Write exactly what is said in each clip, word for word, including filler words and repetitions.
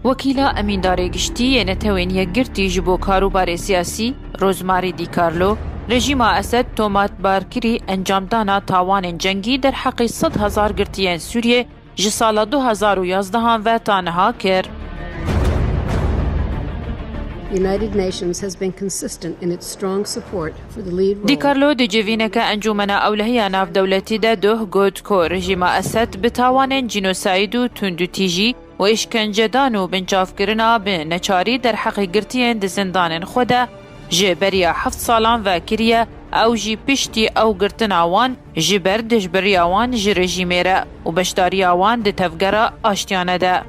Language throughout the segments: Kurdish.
Wekîla Emîndarê Giştî yê Netewên Yekgirtî ji bo Karûbarê Siyasî, Rosemary Di Carlo, rejîma Esed tomatbarkirî encamdana tawanên cengî derheqî sed hezar girtiyên Sûriyê ji sala du hezar û yazdehan ve ta niha kir. The United Nations has been consistent in its strong support for the lead role. Di Carlo di civîneke Encûmena Ewlehiya Navdewletî de doh got ku rejîma Esed bi tawanên cînosayd û tundûtîjî û îşkencedan û binçavkirina bi neçarî derheqê girtiyên di zindanên xwe de ji beriya heft salan ve kiriye, ew jî piştî ew girtina wan ji ber dijbiriya wan ji rejîmê re û beşdariya wan di tevgera aştiyane de.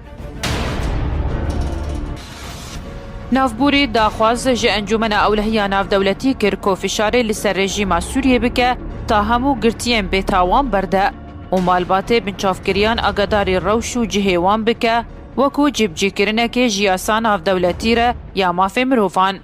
Navbûrî daxwaz ji Encûmena Ewlehiya Navdewletî kir ku fişarê li ser rejîma Sûriyê bike ta hemû girtiyên bêtawan berde û malbatê binçavkiriyan agadarî rewş û cihê wan bike, wekû cîbicîkirinekê ji yasa navdewletî re ya mafê mirovan.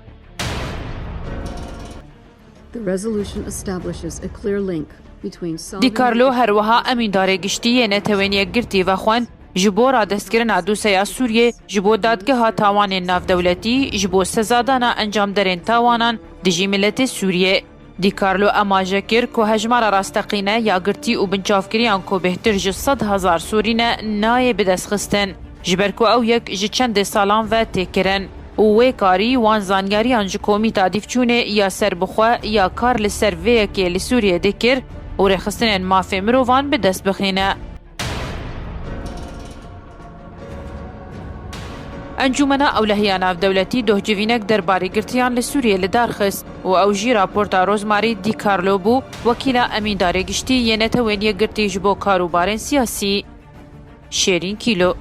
The resolution establishes a clear link between Di Carlo her wiha Emîndarê Giştî yê Netewên Yekgirtî vexwend ji bo radestkirina dosyeya Sûriyê ji bo Dadgeha Tawanên Navdewletî ji bo sezadana encamderên tawanan dijî miletê Sûriyê. Di Carlo amaje kir ku hejmara rasteqîne ya girtî û binçavkiriyan ku bêhtir ji sed hezar Sûrî ne nayê bidestxistin, ji ber ku ew yek ji çendê salan ve tê kirin û wê karî wan zanyariyan ji Komîta Dîvçûnê ya Serbixwe ya kar li ser vê yekê li Sûriyê dikir û rêxistinên mafê mirovan bi dest bixîne. Encûmena Ewlehiya Navdewletî doh civînek derbarê girtiyan li Sûriyê li dar xist û ew jî raporta Rosemary Di Carlo bû, wekîla Emîndarê Giştî yê Netewên Yekgirtî ji bo Karûbarên Siyasî. Şêrîn Kîlo.